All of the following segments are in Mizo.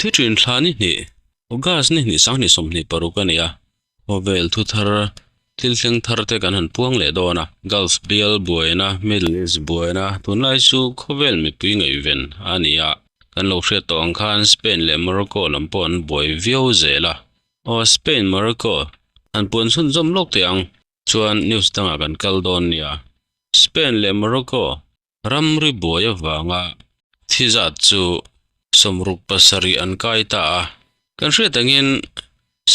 Thi thin thla ni hnih, August ni hnih sanghnih 26 a ni a, khawvel thu thar thil thleng thar te kan han puang leh dawn a. Gulf bial buaina, Middle East buaina tunlai chu khawvel mipui ngaihven a ni a, kan lo hriat tawh ang khan Spain leh Morocco lam pawh an buai viau zel a. Aw Spain, Morocco an puan chhunzawm lawk teh ang chuan news dangah kan kal dawn nia. Spain leh Morocco Ramri buai avanga thi zat chu 67 an kai ta a. Kan hriat angin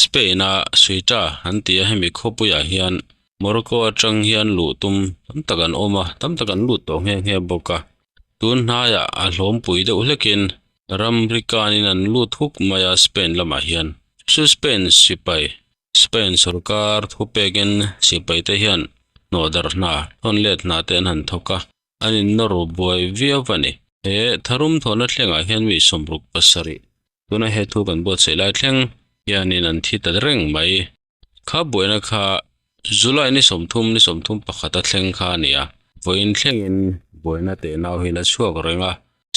Spain-a Ceuta an ti a, hemi khawpuiah hian Morocco atang hian luh tum tam tak an awm a, tam tak an lut tawh nghe nghe bawk a. Tun hnaiah a hlawmpui deuh hlekin ramri kanin an lut huk mai a Spain lamah hian. Chu Spain sipai Spain sorkar thupekin sipaite hian hnawhdar hna, thawn let hna te an han thawk a, an innawr buai viau a ni. He tharum thawhna thlengah hian mi 67 tuna he thu kan buatsaih lai thleng hianin an thi ta reng mai. Kha buaina kha July ni 30 ni 31 a thleng kha a ni a, vawiin thlengin buaina tehnau hi la chhuak reng a.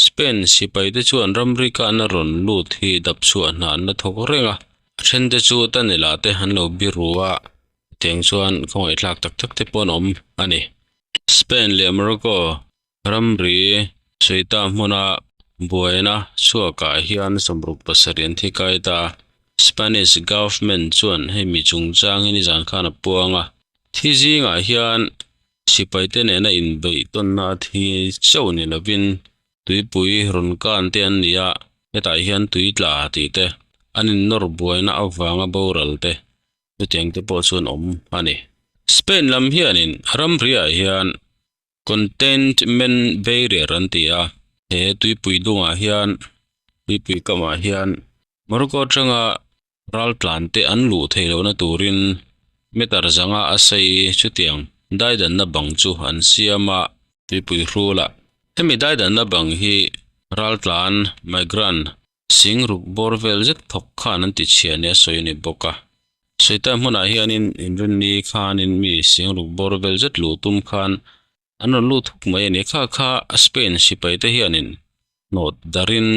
Spain sipaite chuan ramri kahna rawn lut hi dap chhuah hna an la thawk reng a, a thente chu Tanila te an lo biru a, hetiang chuan khawngaihthlak tak tak te pawh an awm a ni. Spain leh Morocco ramri Ceuta hmuna buaina chhuakah hian 67 an thi kai ta a, Spanish government chuan hemi chungchang hi nizan khan a puang a, thi zingah hian Sipaite nena inbeih tawnna a thi chauh ni lovin tuipui rawn kan te an ni a, hetah hian tui tla tih te, an innawr buaina avanga boral te, chutiang te pawh chuan awm a ni. Spain lam hianin ramriah hian containment barrier an ti a, he tuipui dungah hian tuipui kamah hian Morocco atanga Raltlan te an luh theih lohna turin meter zanga a sei chutiang daidanna bang chu an siam a, tuipui hrul a. Hemi daidanna bang hi raltlan, migrant, sing ruk bawr vel zet thawk khan an ti chhia nia sawi a ni bawk a. Sawitai hmunah hianin inrinni khanin mi sing ruk bawr vel zet luh tum khan an rawn lut huk mai a ni. Kha kha Spain sipaite hianin hnawt darin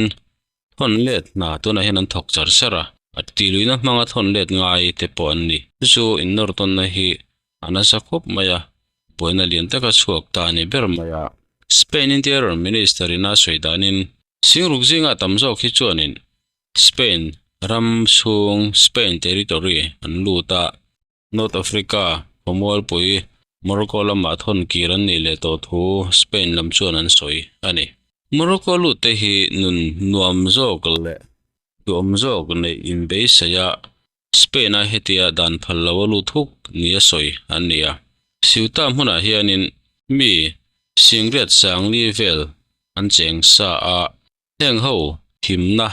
Thawn let hna tunah hian an thawk char char a, a tihluihna hmanga thawn let ngai te pawh an ni. Chu chu innawr tawnna hi a nasa khawp mai a, buaina lian taka chhuak ta a ni ber mai a. Spain Interior Minister in a sawi danin, Singruk zinga tam zawk hi chuanin Spain ram chhung, Spain territory, an lut a, North Africa khawmualpui Morocco lamah thawn kir an nih leh tawh thu Spain lam chuan an sawi a ni. Morocco lutte hi nun nuam zawk leh duhawm zawk neih inbeisei a, Spain-a hetia dan phal lo a lut huk nia sawi an ni a. Ceuta hmunah hianin mi singriat sangli vel an cheng sa a, heng ho himna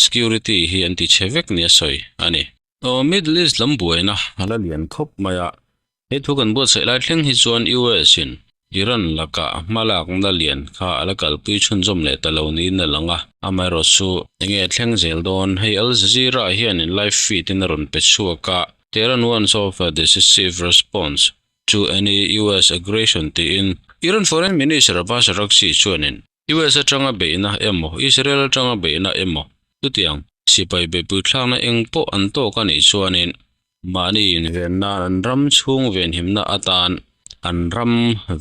Security hi an ti chhe vek nia sawi a ni. Aw Middle East lam buaina a la lian khawp mai a, he thu kan buatsaih lai thleng hi chuan US in Iran lakah hmalakna lian kha a la kalpui chhunzawm leh ta lo niin a lang a. Amaherawh chu enge thleng zel dawn? Hei Al Jazeera hianin live feed in a rawn pe chhuak a, Tehran wants of a decisive response to any US aggression tiin Iran Foreign Minister Abbas Araghchi chuanin US atanga beihna emaw, Israel atanga beihna emaw, chutiang sipai beihpui thlakna eng pawh an tawk a nih chuanin mahni inven nan an ram chhung venhimna atan, an ram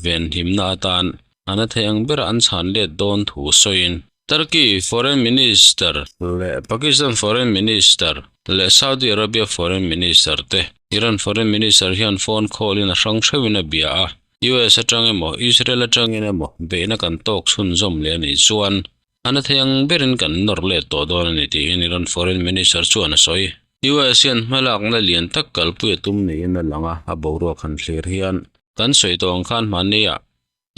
venhimna atan a na thei ang bera an chhan let dawn thu sawiin Turkey Foreign Minister leh Pakistan Foreign Minister leh Saudi Arabia Foreign Minister te Iran Foreign Minister hian phone call in a hrang hreuhin a bia a. US atang emaw, Israel atangin emaw beihna kan tawk chhunzawm leh a nih chuan a na thei ang berin kan nawr let tawh dawn a ni tiin Iran Foreign Minister chuan a sawi. US hian hmalakna lian tak kalpui a tum niin a lang a, a boruak han thlir hian kan sawi tawh ang khan hmanniah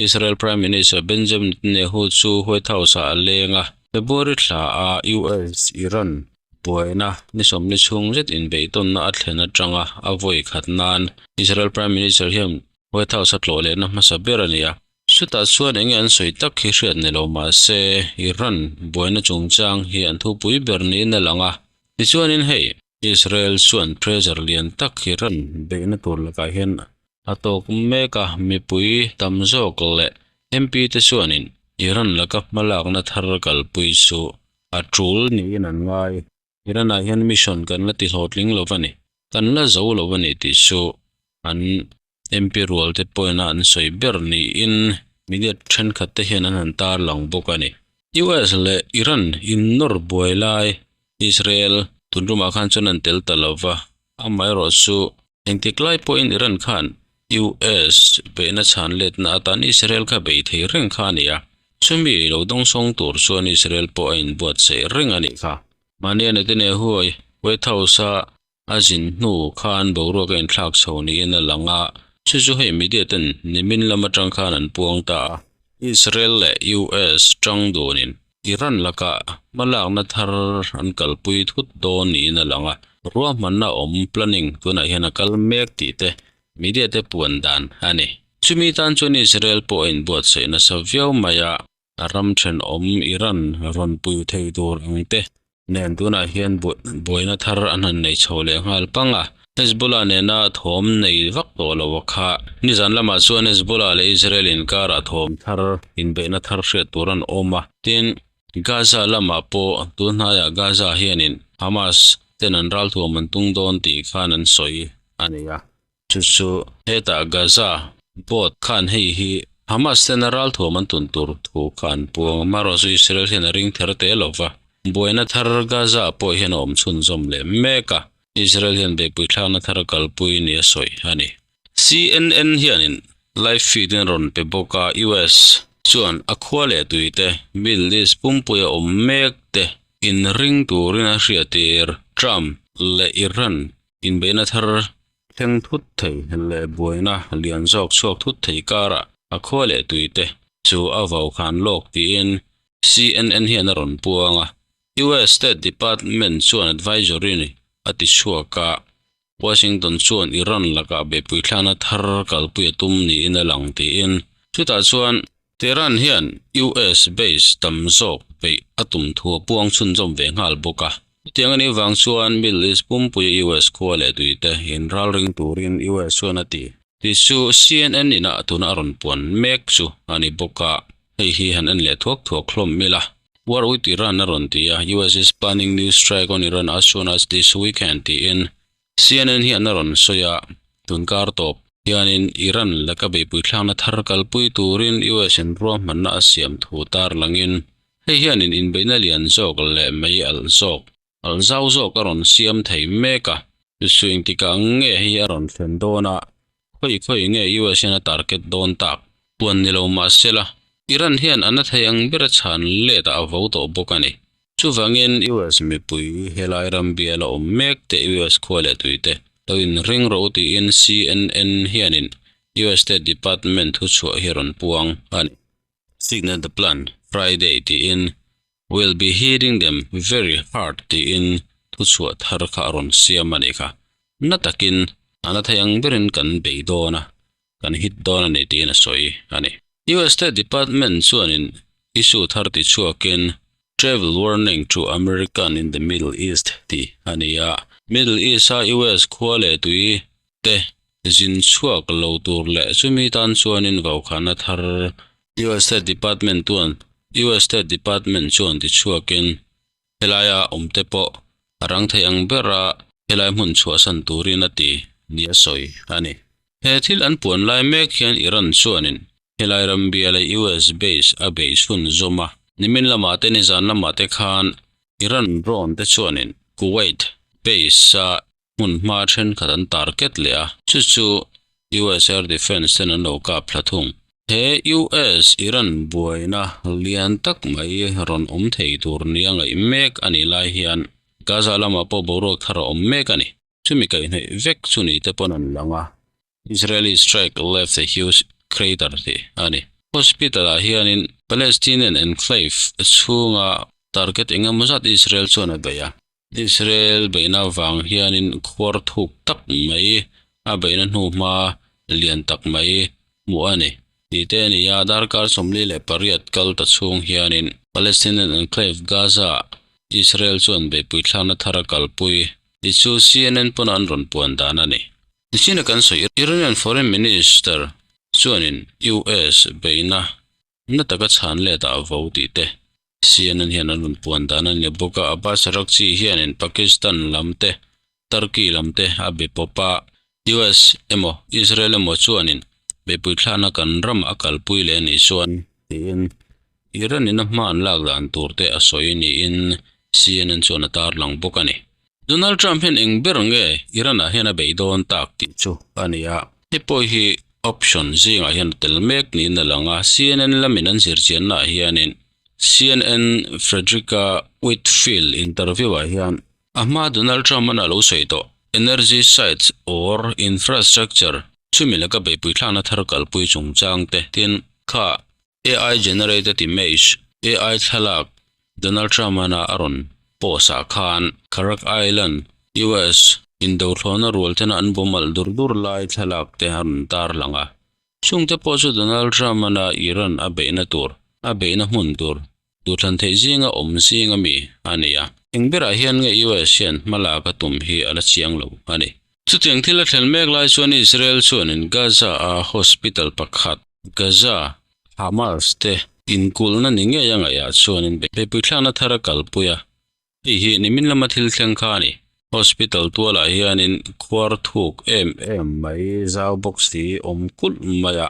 Israel Prime Minister Benjamin Netanyahu chu White House-ah a leng a, February thlaah US-Iran Buaina ni sawmli chhung zet inbeihtawnna a thlen atanga a vawi khat nan Israel Prime Minister hian White House a tlawh lehna hmasa ber a ni a. Chutah chuan enge an sawi tak hi hriat ni lo mahse Iran buaina chungchang hi an thupui ber niin a lang a. Tichuanin hei Israel chuan pressure lian tak Iran beihna tur lakah hian a tawk mek a, mipui tam zawk leh MP te chuanin Iran laka hmalakna thar kalpui chu. A tul niin an ngai. Iran-ah hian mission kan la ti hlawhtling lo va ni. Kan la zo lo va ni tih chu an MP rual te pawhin a an sawi ber niin media thenkhat te hian an han tarlang bawk a ni. US leh Iran innawr buai lai Israel tun rumah khan chuan an tel ta lo va, amaherawh chu engtik lai pawhin Iran khan US beihna chhan letna atan Israel kha bei thei reng kha a ni a, chumi lo dawngsawng tur chuan Israel pawh a inbuatsaih reng a nih kha. Mahni a Netanyahu White House-a A zin hnu khan boruak a inthlak chho niin a lang a, chu chu hei media ten nimin lam atang khan an puang ta a. Israel leh US tang dunin Iran lakah hmalakna thar an kalpui thut dawn niin a lang a, ruahmanna awm planning tunah hian a kal mek tih te media te puan dan a ni. Chumi tan chuan Israel pawh a inbuatsaih nasa viau mai a, A ram thenawm Iran rawn pui thei tur ang te nen tunah hian buaina thar an han nei chho leh nghal pang a. Hezbollah nena thawm nei vak tawh lo a kha. Nizan lamah chuan Hezbollah leh Israel inkarah thawm thar, inbeihna thar hriat tur an awm a. Tin, Gaza lamah pawh tun hnaiah Gaza hianin Hamas ten an ralthuam an tung dawn tih khan an sawi a ni a. Chu chu hetah Gaza board khan hei hi Hamas tena ralthuam an tun tur thu kha an puang a, marawh chu Israel hian a ring ther teh lo va. Buaina thar Gaza ah pawh hian a awm chhunzawm leh mek a, Israel hian beihpui thlakna thar a kalpui ni a sawi a ni. CNN hianin live feed in a rawn pe bawk a, US chuan a khua leh tuite Middle East pumpui a awm mek te inring turin a hriattir. Trump leh Iran Inbeihna thar thleng thut thei leh buaina lian zawk chhuak thut thei karah a khua leh tuite chu a vau khan lawk tiin CNN hian a rawn puang a. US State Department chuan advisory a ti chhuak a, Washington chuan Iran lakah beihpui thlakna thar kalpui a tum niin a lang tiin chutah chuan Tehran hian US base tam zawk peih a tum thu a puang chhunzawm ve nghal bawk a. Chutiang a nih vang chuan Middle East pumpuia US khua leh tuite inralring turin US chuan a ti. Tih chu CNN inah tuna a rawn puan mek chu a ni bawk a, hei hi han en leh thuak thuak hlawm ila. War with Iran a rawn ti a, US is planning new strike on Iran as soon as this weekend tiin CNN hian a rawn sawi a, tun kar tawp hianin Iran laka beihpui thlakna thar kalpui turin US in ruahmanna a siam thu tarlangin hei hianin inbeihna lian zawk leh mei alh zawk, alh zau zawk a rawn siam thei mek a. Chu engtikah nge hei a rawn thlen dawn a, khawi khawi nge US hian a target dawn tak puan ni lo mahsela Iran hian a na thei ang bera chhan let ah a vo tawh bawk a ni. Chuvangin US mipui helai ram bial a awm mek te US khua leh tui te lo inring rawh u tiin CNN hianin US State Department thuchhuah hi a rawn puang a ni. Signal the plan Friday tiin We'll be hitting them very hard tiin thuchhuah thar kha a rawn siam a nih kha. Na takin a na thei ang berin kan bei dawn a, kan hit dawn a ni tiin a sawi a ni. US State Department chuanin issue thar ti chhuakin Travel warning to American in the Middle East tih a ni a. Middle East-a US khua leh tui te zin chhuak lo tur leh chumi tan chuanin vaukhana thar US State Department tuan US State Department chuan ti chhuakin helaia awmte pawh a rang thei ang bera helai hmun chhuahsan turin a ti ni a sawi a ni. He thil an puan lai mek hian Iran chuanin helai ram biala US base a bei chhun zawm a, nimin lamah te nizan lamah te khan Iran drone te chuanin Kuwait base a hmun hma thenkhat an target leh a, chu chu US Air Defence ten an lo kap thla thung. He US Iran buaina lian tak mai rawn awm thei tur nia ngaih mek a nih lai hian Gaza lamah pawh boruak thar a awm mek a ni. Chumi kaihhnawih vek chu ni te pawn an lang a. Israeli strike left a huge crater tih a ni. Hospital ah hianin Palestinian enclave chhunga target engemaw zat Israel chuan a bei a. Israel beihna vang hianin khuar thuk tak mai a beihna hnuhma lian tak mai hmuh a ni. Tih te a ni a, darkar 48 kal ta chhung hianin Palestinian enclave Gaza ah Israel chuan beihpui thlakna thar a kalpui tih chu CNN pawn an rawn puan dan a ni. Nichina kan sawi Iranian Foreign Minister chuanin US beihna na taka chhan let ah a vo tih te. CNN hian an rawn puan dan a ni bawk a, Abbas Araghchi hianin Pakistan lam te, Turkey lam te a be pawp a, US emaw Israel emaw chuanin beipui thlahna kan ram a kalpui leh a nih chuan tiin Iran in a hma an lak dan tur te a sawi niin CNN chuan a tarlang bawk a ni. Donald Trump hian eng ber nge Iran ah hian a beih dawn tak tih chu a ni a, hei pawh hi option zingah hian a tel mek niin a lang a, CNN lamin an zirchianna ah hianin CNN Fredricka Whitfield interview ah hian a hma Donald Trump an a lo sawi tawh energy sites or infrastructure chumi laka beihpui thlakna thar kalpui chungchang te tin kha AI generated image, AI thlalak, Donald Trump-ana a rawn post ah khan Kharak Island, US, indothlawhna rual tena an bawm alh dur dur lai thlalak te a rawn tarlang a. Chungte pawh chu Donald Trump-ana Iran a beihna tur, a beihna hmun tur, duhthlan theih zinga awm zing ami a ni a. Eng berah hian nge US hian hmalak a tum hi a la chiang lo a ni. Chutiang thil a thlen mek lai chuan Israel chuanin Gaza-a hospital pakhat, Gaza, Hamas te inkulhna ni ngei a ngaihah chuanin beihpui thlakna thar a kalpui a, hei hi nimin lama thil thleng kha a ni. Hospital tualah hianin khuar thuk em em mai zau bawk si awm kulh mai a,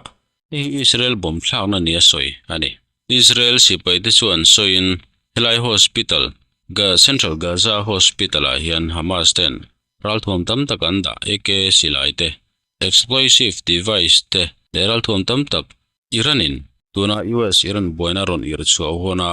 hei hi Israel bomb thlakna nia sawi a ni. Israel sipai te chuan sawiin helai hospital, Central Gaza Hospital-ah hian Hamas ten ralthuam tam tak an dah, AK silai te, Explosive device te leh ralthuam tam tak Iran-in tuna US-Iran buaina rawn irh chhuah huna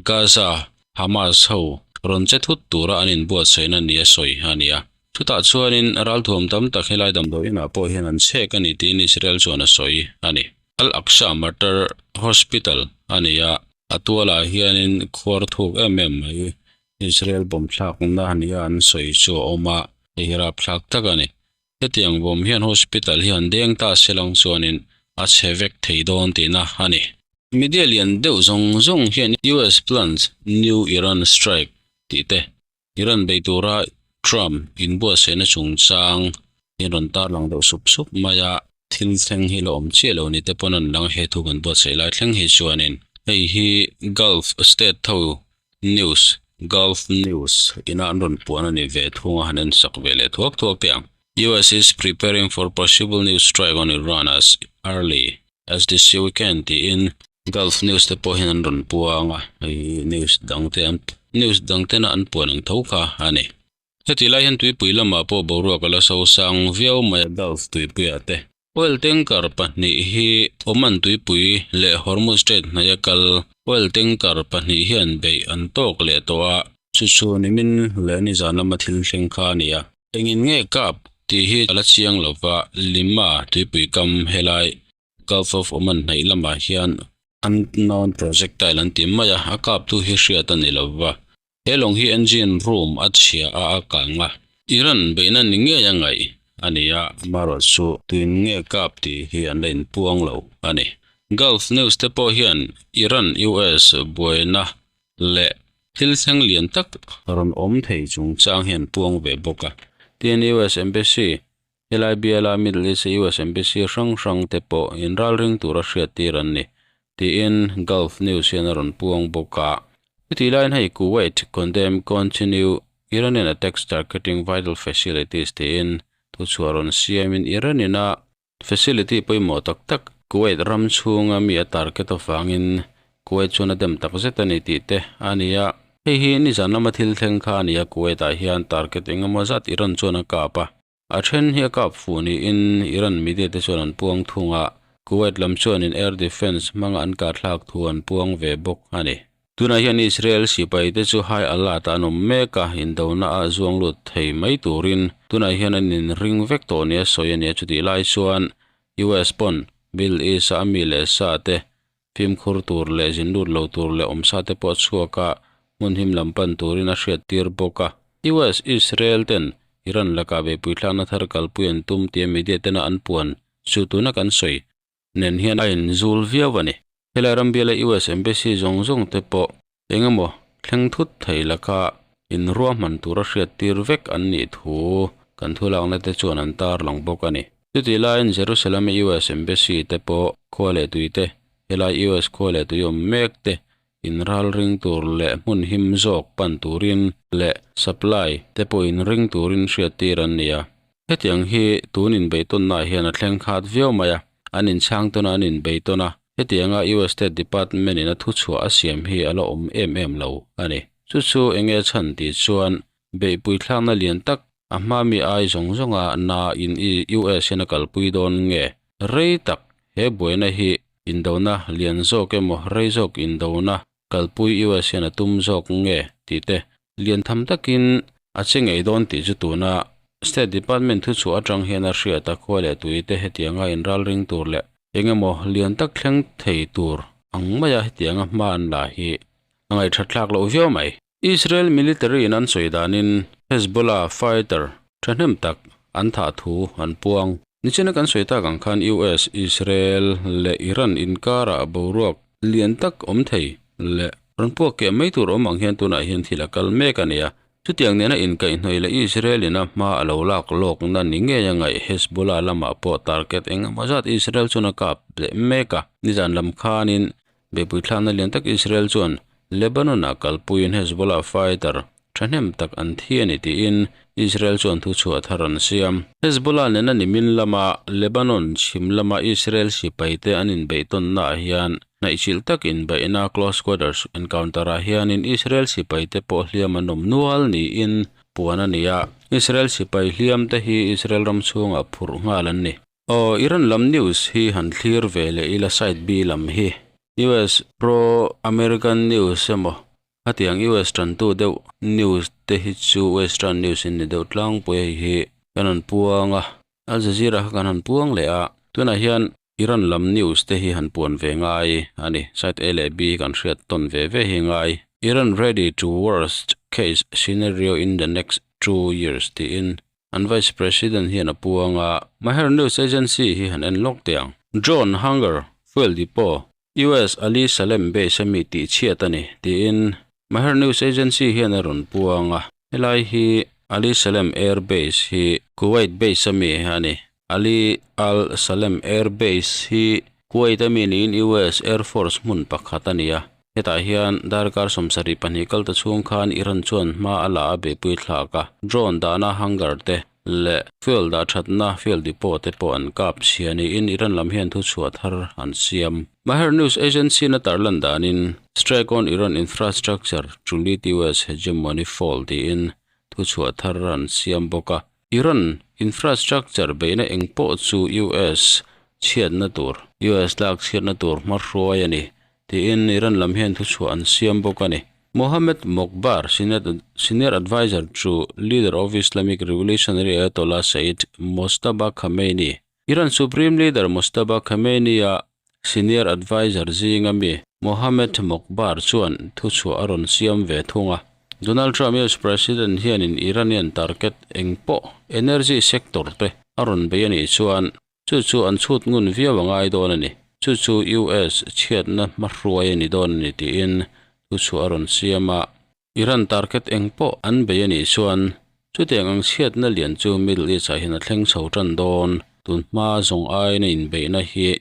Gaza Hamas ho rawn che thut tura an inbuatsaihna nia sawi a ni a. Chutah chuanin ralthuam tam tak helai damdawi inah pawh hian an chhek a ni tiin Israel chuan a sawi a ni. Al-Aqsa Martyr Hospital a ni a, a tualah hianin khuar thuk em em mai Israel bomb thlakna nia an sawi chu a awm a, hei hi rapthlak tak a ni. Hetiang bawm hian hospital hi an deng ta se lang chuanin a chhe vek thei dawn tihna a ni. Media lian deuh zawng zawng hian US plans new Iran strike tih te, Iran bei tura Trump inbuatsaihna chungchang hi an rawn tarlang deuh sup sup mai a. Thil thleng hi la awm chiah lo ni te pawn an lang a, he thu kan buatsaih lai thleng hi chuanin hei hi Gulf state tho News, Gulf News ina an rawn puan a ni ve thung a han en sak ve leh thuak thuak teh ang. US is preparing for possible new strike on Iran as early as this weekend tiin Gulf News te pawh hian an rawn puang a, hei news dang te an news dang tena an puan ang tho kha a ni. Heti lai hian tuipui lamah pawh boruak a la sosang viau mai a Gulf tuipuiah te. Oil tanker pahnih hi Oman tuipui leh Hormuz Strait hnaia kal oil tanker pahnih hian beih an tawk leh tawh a. Chu chu nimin leh nizan lama thil thleng kha a ni a. Engin nge kap tih hi a la chiang lo va, Lima tuipui kam helai Gulf of Oman hnaih lamah hian unknown projectile an ti mai a, a kaptu hi hriat a ni lo va. He lawng hi engine room a chhia a a kang a, Iran beihna ni ngei a ngaih a ni a. Amaherawh chu tuin nge kap tih hi an la inpuang lo a ni. Gulf News te pawh hian Iran-US buaina leh thil thleng lian tak rawn awm thei chungchang hi an puang ve bawk a. Tin, US Embassy Helai biala Middle East-a US Embassy hrang hrang te pawh inralring tura hriattir an ni, tiin Gulf News hian a rawn puang bawk a. Chutih laiin hei Kuwait condemn continue Iranian attacks targeting vital facilities tiin thuchhuah rawn siamin Iran-in a facility pawimawh tak tak Kuwait ram chhunga mi a target avangin Kuwait chuan a dem tak zet a ni tih te a ni a. Hei hi nizan lama thil thleng kha a ni a, Kuwait-ah hian target engemaw zat Iran chuan a kap a. A then hi a kap fuh niin Iran media te chuan an puang thung a, Kuwait lam chuanin air defence hmanga an kahthlak thu an puang ve bawk a ni. Tunah hian Israel sipai te chu high alert ah an awm mek a, indona ah zuang lut thei mai turin tunah hian an inring vek tawh nia sawi a ni a, chutih lai chuan US pawn Middle East a ami leh sa te Fimkhur tur leh zin lut lo tur leh awmsa te pawh a chhuak a, hmun him lam pan turin a hriat tir bawk a. US Israel ten Iran lakah beihpui thlakna thar kalpui an tum tia media tena an puan chu tuna kan sawi nen hian a inzul viau a ni. Helai ram biala US Embassy zawng zawng te pawh eng emaw thleng thut thei laka inruahman tura hriat tir vek an nih thu kan thulakna te chuan an tarlang bawk a ni. Chutih laiin Jerusalem-a US Embassy te pawh khua leh tui te, helai US khua leh tui awm mek te Inralring tur leh hmun him zawk pan turin leh supply te pawh inring turin hriattir an ni a. Hetiang hi tun inbeihtawnnaah hian a thleng khat viau mai a, an inchhang tawn a, an inbeihtawn a, hetianga US State Department in a thuchhuah a siam hi a la awm em em lo a ni. Chu chu eng nge chhan tih chuan beihpui thlakna lian tak a hma mi ai zawng zawnga na in US hian a kalpui dawn nge rei tak he buaina hi indona lian zawk emaw rei zawk indona kalpui US hian a tum zawk nge tih te lian tham takin a che ngei dawn tih chu tuna State Department thuchhuah atang hian a hriat a, khua leh tui te hetianga inralring tur leh engemaw lian tak thleng thei tur ang maia hetianga hma an la hi a ngaihthatthlak loh viau mai. Israel military in an sawi danin Hezbollah fighter thahnem tak an thah thu an puang. Nichina kan sawi tak ang khan US, Israel leh Iran inkarah boruak lian tak awm thei leh rawn puak keh mai tur awm ang hian tunah hian thil a kal mek a ni a. Chutiang nena inkaihhnawih leh Israel in a hma a lo lak lawkna ni ngei a ngaih Hezbollah lamah pawh target eng emaw zat Israel chuan a kap leh mek a. Nizan lam khanin Beihpui thlakna lian tak Israel chuan Lebanon-ah kalpuiin Hezbollah fighter thahnem tak an thi a ni tiin Israel chuan thuchhuah thar an siam. Hezbollah nena nimin lama Lebanon chhim lama Israel sipaite an inbeihtawnnaah hian hnaihchilh tak inbeihna close quarters encounter-ah hianin Israel sipaite pawh hliam an awm nual niin puan a ni a, Israel sipai hliamte hi Israel ram chhungah phurh nghal an ni. Aw, Iran lam news hi han thlir ve leh ila side B lam hi. US pro American news emaw khatiang US tantu deuh news te hi chu western news in ni deuh tlangpui hei hi kan han puang a, Al Jazeera kha kan han puang leh a, tunah hian Iran lam news te hi han puan ve ngai a ni, side A leh B kan hriat tawn ve ve hi ngai. Iran ready to worst case scenario in the next 2 years tiin An Vice President hian a puang a. Mehr News Agency hi han en lawk teh ang. Drone Hangar, Fuel Depot, US Ali Salem Base a mi tih chhiat a ni, tiin Mehr News Agency hian a rawn puang a. Helai hi Ali Salem Air Base hi Kuwait base a mi a ni. Ali Al Salem Air Base hi Kuwait a mi niin US Air Force hmun pakhat a ni a. Hetah hian darkar 72 kal ta chhung khan Iran chuan hma a la a beihpui thlak a, drone dahna hangar te leh fuel dah thatna fuel depot te pawh an kap chhia niin Iran lam hian thuchhuah thar an siam. Mehr News Agency in a tarlan danin Strike on Iran infrastructure to lead US hegemony fall tiin thuchhuah thar an siam bawk a. Iran infrastructure beihna eng pawh chu US chhiatna tur, US lak chhiatna tur hmahruai a ni, tiin Iran lam hian thuchhuah an siam bawk a ni. Mohammed Mokhbar, senior adviser to leader of Islamic Revolutionary Ayatollah Sayyid Mojtaba Khamenei, Iran Supreme Leader Mojtaba Khamenei-a senior adviser zinga mi Mohammed Mokhbar chuan thuchhuah a rawn siam ve thung a. Donald Trump US President hianin Iranian target eng pawh energy sector te a rawn bei a nih chuan chu chu an chhut ngun viau a ngai dawn a ni. Chu chu US chhiatna hmahruai a ni dawn a ni tiin thuchhuah a rawn siam a. Iran target eng pawh an bei a nih chuan chutiang ang chhiatna lian chu Middle East ah hian a thleng chho tan dawn. Tun hma zawng aiin a inbeihna hi a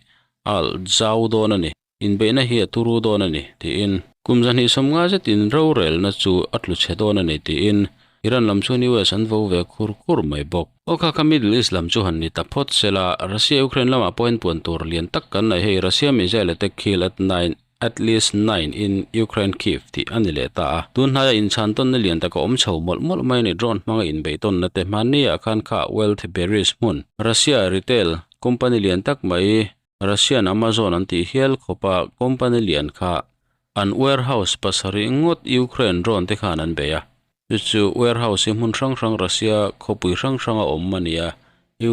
alh zau dawn a ni, inbeihna hi a turu dawn a ni tiin kum 250 zetin rorelna chu a tlu chhe dawn a ni tiin Iran lam chuan US an vo ve khur khur mai bawk. Aw kha kha Middle East lam chu han ni ta phawt sela, Russia Ukraine lamah pawh hian puan tur lian tak kan nei hei Russia missile attack kill at 9 At least 9 in Ukraine Kyiv tih a ni leh ta a. Tun hnaia inchhan tawnna lian tak a awm chho mawlh mawlh mai a ni. Drone hmanga inbeih tawnna te hmanniah khan kha Wealth Berries hmun, Russia retail company lian tak mai Russian Amazon an tih hial khawpa company lian kha an warehouse pasarih ngawt Ukraine drone te khan an bei a. Chu chu warehouse hi hmun hrang hrang Russia khawpui hrang hranga awm a ni a,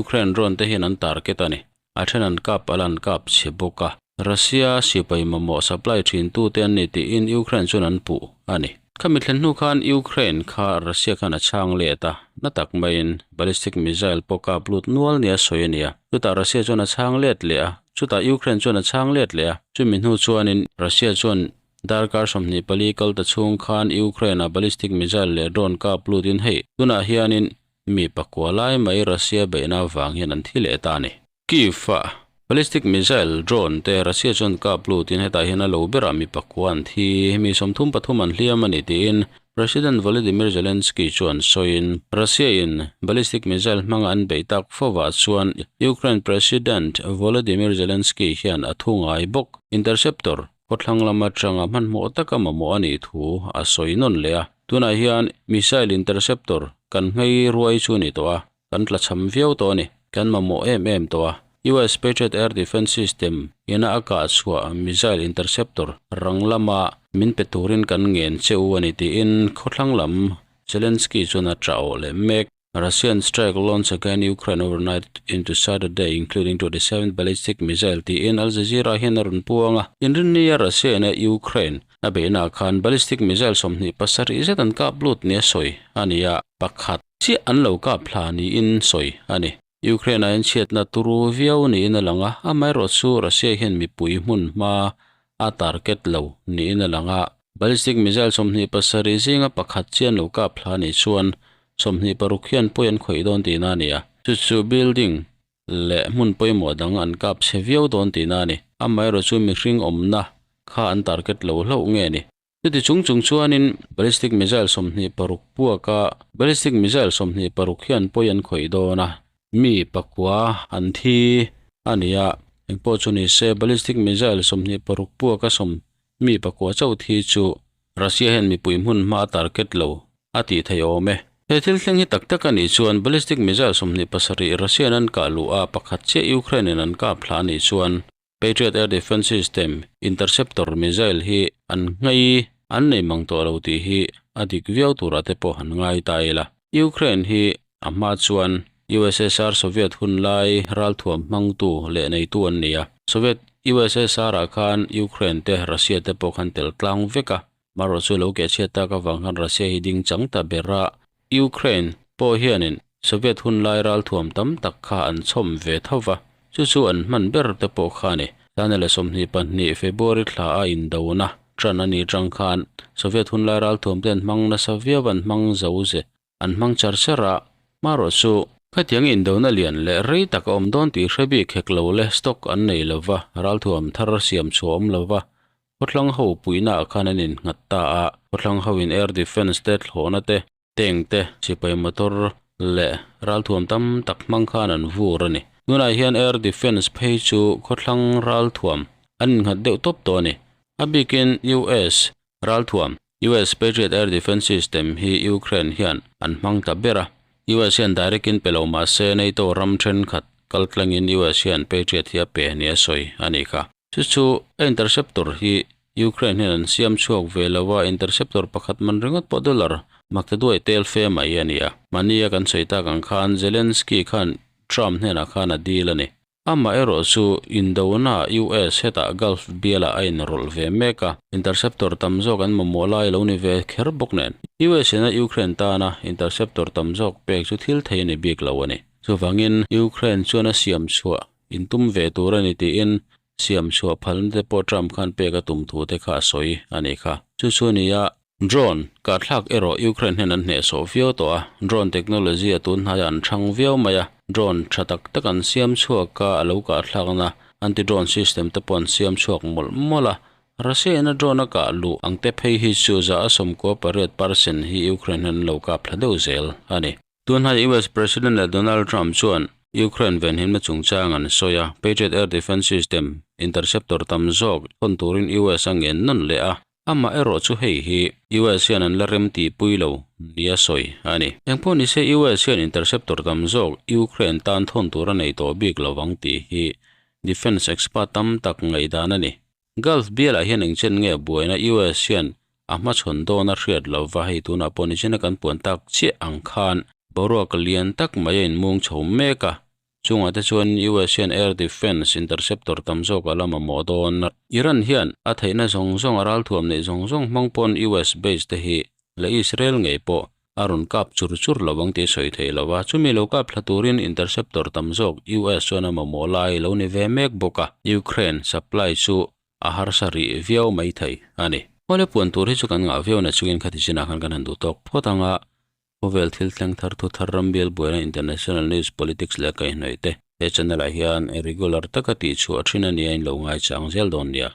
Ukraine drone te hian an target a ni. A then an kap ala an kap chhe bawk a. Russia sipai mamawh supply thin tute an ni tiin Ukraine chuan an puh a ni. Khami thlen hnu khan Ukraine kha Russia khan a chhang let a, na tak maiin ballistic missile pawh kap lut nual nia sawi a ni a. Chutah Russia chuan a chhang let leh a, chutah Ukraine chuan a chhang let leh a. Chumi hnu chuanin Russia chuan darkar 24 kal ta chhung khan Ukraine-a ballistic missile leh drone kap lutin hei tunah hianin Mi pakua lai mai Russia beihna avang hian an thi leh ta a ni. Kyiv-a Ballistic missile, drone, te Russia chuan kap lutin hetah hian a lo berah mi pakua an thi, mi 33 an hliam a ni tiin President Volodymyr Zelensky chuan sawiin, Russia in ballistic missile hmanga an beih tak fovah chuan Ukraine President Volodymyr Zelensky hian a thu ngai bawk. Interceptor khawthlang lam atanga hmanhmawh taka mamawh a nih thu a sawi nawn leh a, tunah hian missile interceptor kan nghei ruai chu a ni tawh a. Kan tlachham viau tawh a ni. Kan mamawh em em tawh a. US Patriot Air Defense System ina a kah chhuah missile interceptor rang lama min pe turin kan ngen che u a ni tiin khawthlang lam Zelensky chuan a tah awh leh mek. Russian strike launched against Ukraine overnight into Saturday including 27 ballistic missile tiin Al Jazeera hian a rawn puang a. Inrinnia Russia ina Ukraine a beihnaah khan ballistic missile 27 zet an kap lut nia sawi a ni a, pakhat. Chiah an lo kap hla niin sawi a ni. Ukraine ah hian chhiatna turu viau niin a lang a, amaherawh chu Russia hian mipui hmun hma a target lo niin a lang a. Ballistic missile 27 zinga pakhat chiah an lo kap hla nih chuan 26 hian pawi an khawih dawn tihna a ni a, chu chu building leh hmun pawimawh dang an kap chhe viau dawn tihna a ni. Amaherawh chu mihring awmna kha an target lo hlauh nge ni? Chuti chung chung chuanin ballistic missile 26 puaka ballistic missile 26 hian pawi an khawih dawn a, mi pakua an thi a ni a, engpawh chu ni se ballistic missile 26 puaka sawm mi pakua chauh thi chu Russia hian mipui hmun hma a target lo a tih theih awm e. He thil thleng hi tak tak a nih chuan ballistic missile 27 Russia-in an kah luh a, pakhat chiah Ukraine-in an kap hla a nih chuan Patriot Air Defense System interceptor missile hi an nghei an nei mang tawh lo tih hi a dik viau turah te pawh han ngai ta ila. Ukraine hi a hma chuan USSR Soviet hun lai ralthuam hmangtu leh neitu an ni a. Soviet USSR ah khan Ukraine te Russia te pawh khan tel tlang vek a. Marawh chu lo kehchhiat tak avang khan Russia hi ding chang ta ber a. Ukraine pawh hianin Soviet hun lai ralthuam tam tak kha an chhawm ve tho va, chu chu an hman ber te pawh kha a ni. Tana leh 22 February thla a indona tan a nih tang khan Soviet hun lai ralthuam te an hmang nasa viau an hmang zo ze an hmang char char a. Marawh chu khatiang indona lian leh rei tak a awm dawn tih hre bik hek lo le stock an nei lo va, ralthuam thar siam chhuah awm lo va, Khawthlang ho puihna ah khan an innghat ta a, khawthlang ho in air defence te thlawhna te, tank te, sipai motor leh ralthuam tam tak hmang khan an vur a ni. Tunah hian air defence phei chu khawthlang ralthuam an innghat deuh tawp tawh a ni. A bikin US ralthuam, US Patriot Air Defence System hi Ukraine hian an hmang ta ber a. US hian direct in pe lo mah se NATO ram thenkhat kaltlangin US hian Patriot hi a pe nia sawi a nih kha. Chu chu a interceptor hi Ukraine hian an siam chhuak ve lo a, interceptor pakhat man ringawt pawh dollar makte duai tel fe mai a ni a. Mahnia kan sawi tak ang khan Zelensky khan Trump hnenah khan a deal a ni. Amah erawh chu indona US hetah Gulf bialah a inrawlh ve mek a, interceptor tam zawk an mamawh lai lo ni ve kher bawk nen. US ina Ukraine tana interceptor tam zawk pek chu thil thei a ni bik lo a ni. Chuvangin Ukraine chuan a siam chhuah Intum ve tur a ni tiin siam chhuah phalna te pawh Trump khan pek a tum thu te kha a sawi a nih kha. Chu chu a ni a, drone kahthlak erawh Ukraine hian an hnehsawh viau tawh a, drone technology a tun hnaiah an thang viau mai a, drone tha tak tak an siam chhuak a, a lo kahthlakna anti-drone system te pawh an siam chhuak mawlh mawlh a, Russia in a drone a kah luh ang te phei hi chu 98% hi Ukraine hian an lo kap thla deuh zel a ni. Tunhai US President leh Donald Trump chuan Ukraine venhimna chungchang an sawi a, Patriot Air Defense System interceptor tam zawk hawn turin US a ngen nawn leh a, amah erawh chu hei hi US hian an la rem tihpui lo nia sawi a ni. Engpawh nise US hian interceptor tam zawk Ukraine tan thawn tur a nei tawh bik lo ang tih hi defense expert tam tak ngaihdan a ni. Gulf bialah hian engchen nge buaina US hian a hmachhawn dawn a hriat lo va, hei tunah pawh nichina kan puan tak chiah ang khan boruak lian tak mai a inmung chho mek a, chungah te chuan US hian air defence interceptor tam zawk a la mamawh dawn. Iran hian a theihna zawng zawng a ralthuam neih zawng zawng hmang pawn US base te hi leh Israel ngei pawh a rawn kap chur chur lo ang tih sawi theih lo a, chumi lo kap thla turin interceptor tam zawk US chuan a mamawh lai lo ni ve mek bawk a, Ukraine supply chu a harsa rih viau mai thei a ni. Awle puan tur hi chu kan ngah viau na chungin khati chinah khan kan han duh tawk phawt ang a, khawvel thil thleng thar thu thar ram bial buaina international news politics leh kaihhnawih te. He channel ah hian regular taka tih chhuah thin a nia in lo ngaichang zel dawn nia.